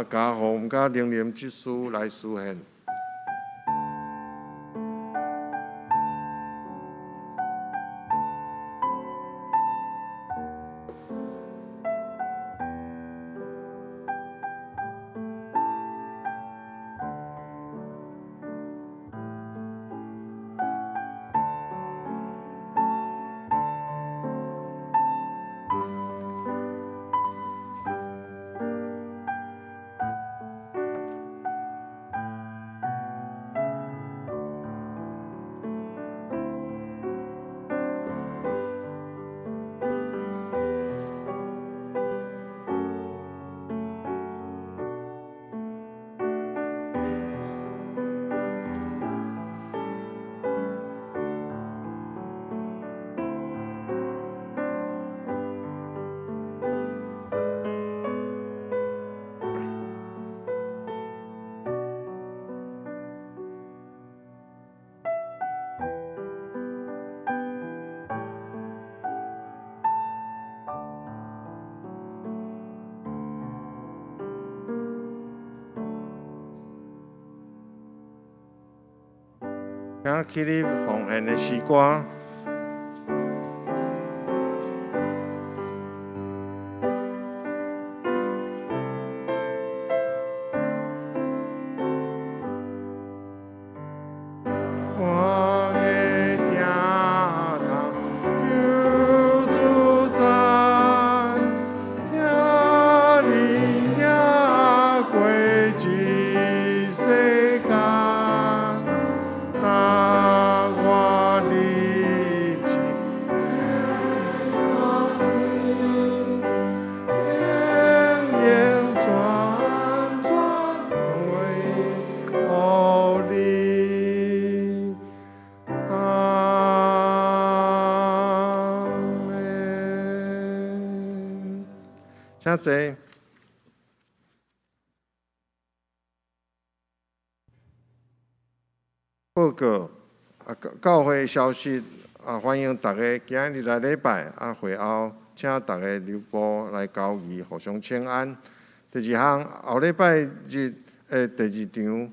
嘉宏佮玲玲執事來司獻。請起立奉獻的詩歌。我的疼請坐。報告啊，教會消息啊，歡迎大家今日來禮拜啊，會後請大家留步來交誼，互相請安。第二項，後禮拜日的第二場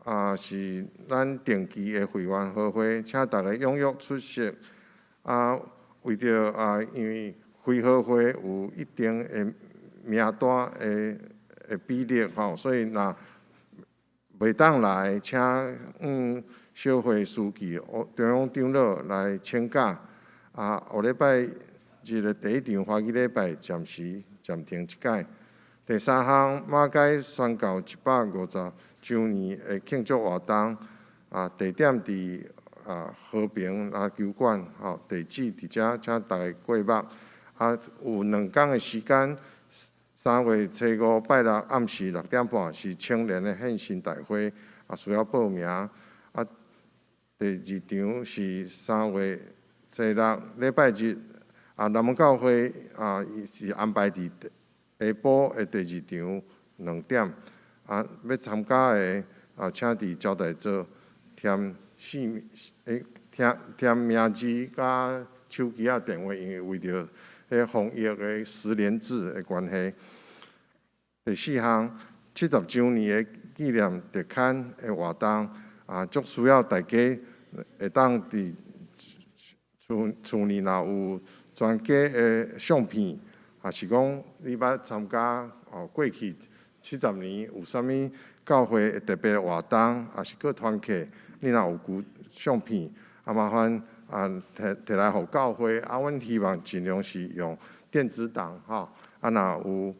啊，是咱定期的會員和會，請大家踴躍出席。啊，為著啊，因為開好會有一定的名單的比例吼，所以若袂當來，請小會書記、中央長老來請假。啊，後禮拜日的第一場華語禮拜暫時暫停一擺。第三項，馬偕宣教150週年的慶祝活動，啊，地點佇啊和平籃球館，吼，地址佇遮，請大家過目。啊，有兩工的時間。3月初五拜六暗時6點半是青年的獻身大會，啊需要報名。啊，第二場是3月初六禮拜日，啊南門教會啊是安排佇下晡的第二場2點。啊，欲參加的啊，請佇招待所填姓填名字佮手機仔電話，因為為著彼防疫的實聯制的關係。第四項，70週年的紀念特刊的活動，啊，足需要大家會當佇厝厝裡若有全家的相片，抑是講你捌參加哦過去七十年有啥物教會的特別活動，抑是閣團契，你若有舊相片，啊麻煩啊提提來予教會，啊，阮希望盡量是用電子檔吼，啊，若有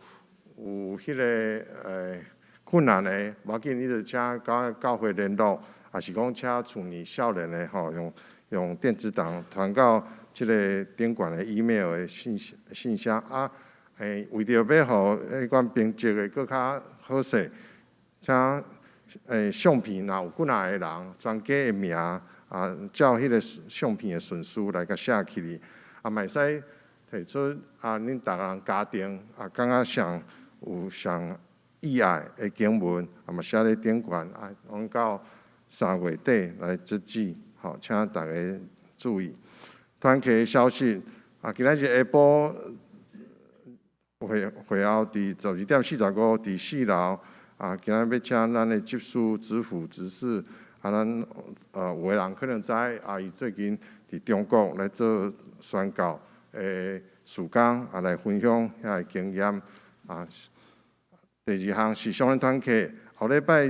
有彼個困難的，無要緊，你就請佮教會聯絡，抑是講請厝裡少年的吼，用電子檔傳到這個頂懸的 email 的信箱啊。為著欲予彼款編輯的閣較好勢，請相片若有幾若个人，全家的名啊，照彼個相片的順序來共寫起去，啊，嘛會使提出啊，恁逐个人家庭啊，感覺上有上意愛的經文，啊嘛寫咧頂懸啊，攏到3月底來截止，吼，請大家注意。團契的消息啊，今仔日下晡會後佇12點45佇四樓啊，今仔欲請咱的執事、知府、執事啊，咱有的人可能知啊，伊最近佇中國來做宣教的事工啊，來分享遐个經驗啊。第二項是雙人團契，後禮拜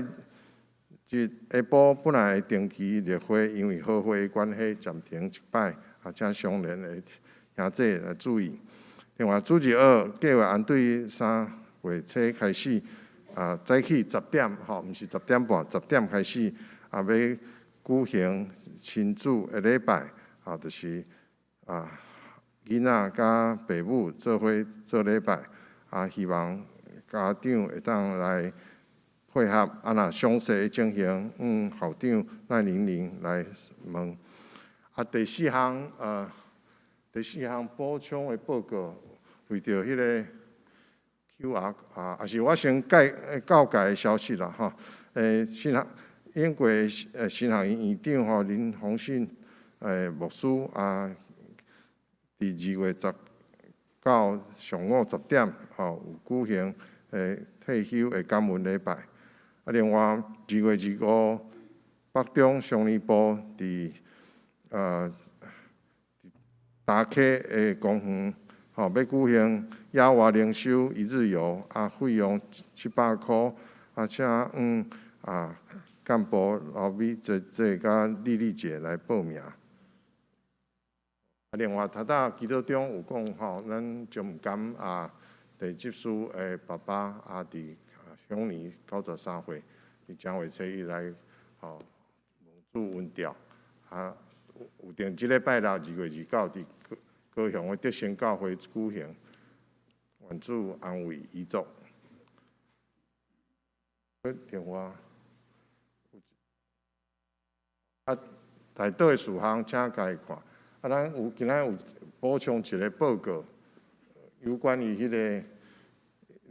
日下晡本來定期例會，因為好會的關係暫停一擺，啊，請相連的兄弟來注意。另外，主日學計劃按對3月初開始，啊，早起十點，吼，毋是10點半，十點開始，啊，欲舉行親子的禮拜，啊，就是啊，囡仔佮爸母做伙做禮拜，啊，希望家長會當來配合，啊，若詳細的情形，校長賴玲玲來問。啊，第四項補充的報告，為著彼个 QR 啊，抑是我先介教界的消息啦，吼。神學英國神學院院長吼林宏信牧師啊，佇2月19上午十點吼有舉行退休的感恩禮拜。啊，另外2月25，北中商業部佇大溪的公園，吼，欲舉行野外靈修一日遊，啊，費用700箍，啊，請啊幹部老美姐姐佮麗麗姐來報名。啊，另外，頭早祈禱中有講吼，咱就毋甘啊，第執事的爸爸啊，佇享年93歲，佇正月初一來吼蒙主恩召，啊，有定這禮拜六2月29佇高雄的德勝教會舉行，願主安慰遺族。電話，啊，代禱的事項請家己看。啊，咱有今仔有補充一個報告，有關於彼個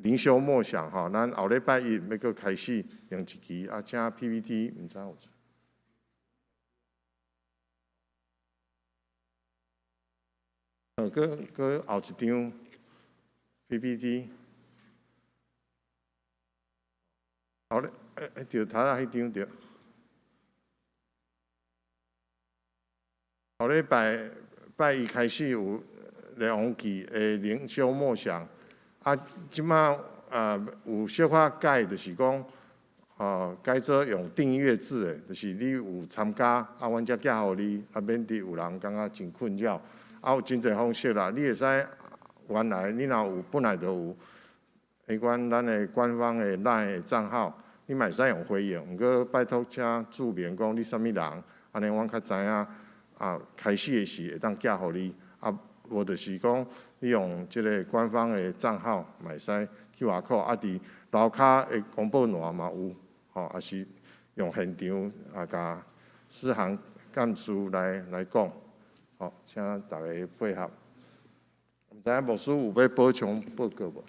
靈修默想吼，咱後禮拜一欲閣開始另一期啊，請 PPT 毋知有。閣閣後一張 PPT，後咧，對，頭仔彼張對。後禮拜拜一開始有列王紀的靈修默想，啊，這馬啊有小可改，就是講，改做用訂閱制的，就是你有參加，啊，阮才寄予你，啊，免得有人感覺真困擾。啊，有真濟方式啦，你會使原來你若有本來就有，彼款咱的官方的 LINE 的帳號，你嘛會使用回應。毋過拜託請註明講你啥物人，按呢阮較知影啊，開始的時會當寄予你。啊，無就是講你用這个官方的帳號嘛會使 QR code，啊，佇樓跤的公布欄嘛有，吼，抑是用現場啊，共思涵幹事來講。好，請大家配合。毋知影牧師有欲補充報告無？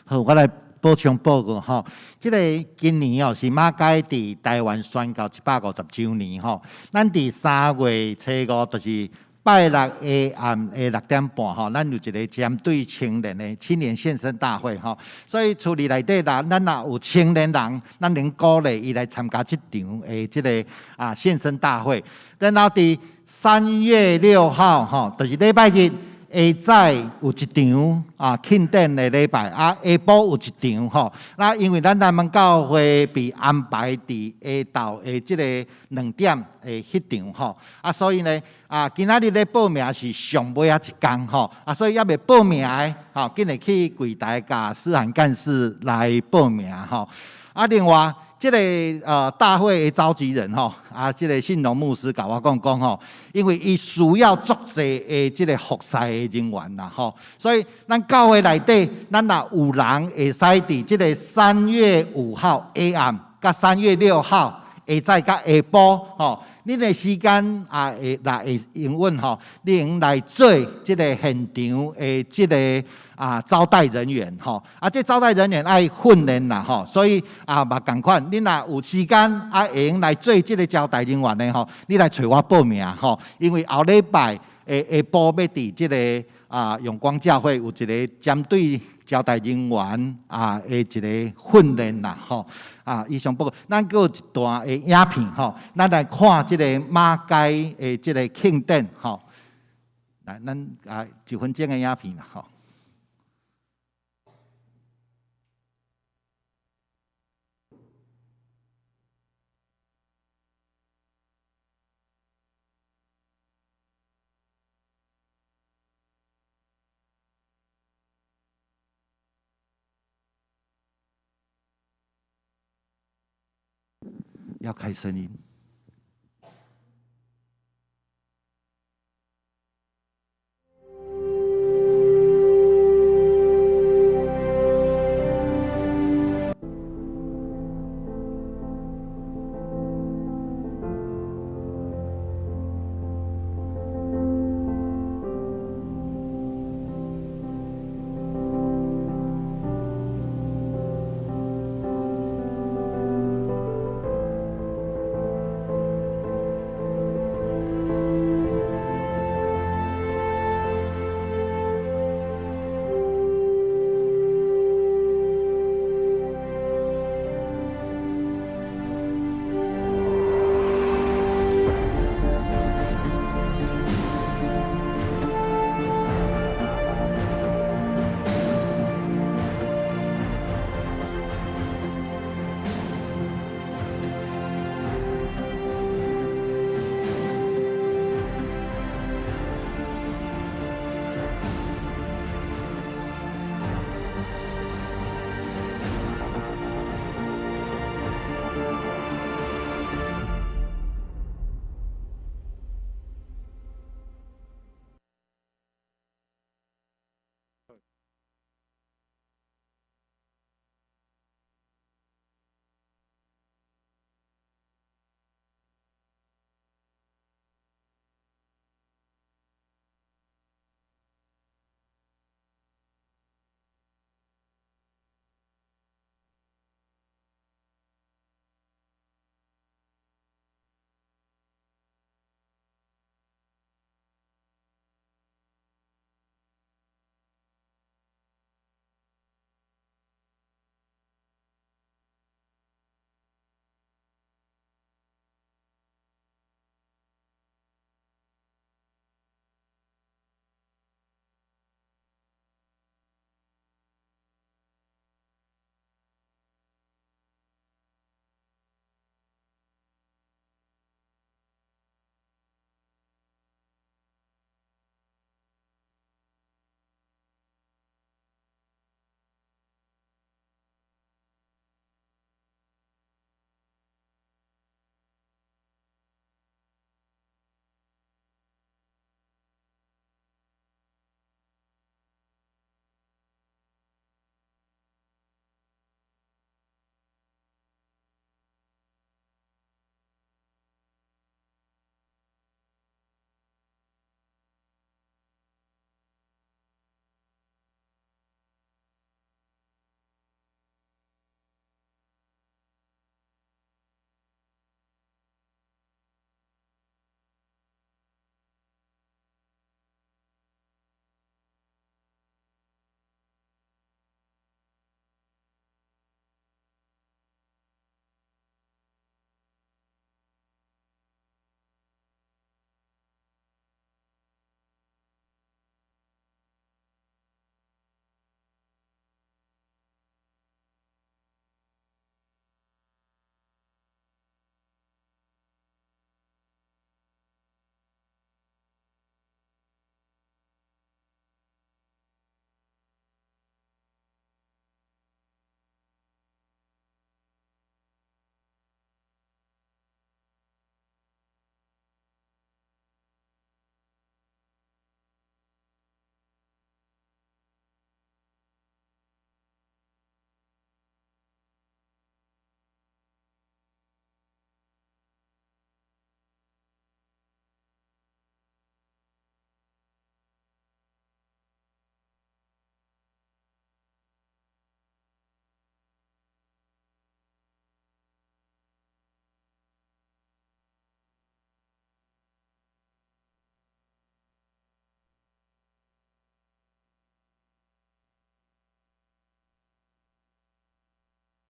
好，我來補充報告吼。這个今年哦是馬偕佇臺灣宣教150週年吼。咱佇3月初5，就是拜六下暗的6點半吼，咱有一个針對青年的青年獻身大會吼。所以厝裡內底人，咱若有青年人，咱能鼓勵伊來參加這場的這个啊獻身大會。然後佇3月6號吼，就是禮拜日下早有一場啊慶典的禮拜，啊下晡有一場吼。那因為咱南門教會被安排佇下晝的這个2點的彼場吼，啊所以呢啊今仔日咧報名是上尾仔一工吼，啊所以猶未報名的吼，緊會去櫃台共思涵幹事來報名吼。啊另外，這个大會的召集人吼，啊，這个信榮牧師共我講講吼，因為伊需要足濟的這个服侍的人員啦吼，所以咱教會內底，咱若有人會使佇這个3月5號下暗，佮3月6號下早佮下晡吼，恁的時間啊會若會允許吼，你會來做這个現場的這个啊招待人員吼，啊這招待人員愛訓練啦吼，所以啊嘛仝款，恁若有時間啊會用來做這个招待人員的吼，你來揣我報名吼，因為後禮拜下下晡欲佇這个啊永光教會有一个針對招待人員啊的一个訓練啦吼，啊以上報告，咱閣有一段的影片吼，咱來看這个馬偕的這个慶典吼，來，咱啊一分鐘的影片啦吼。要開聲音。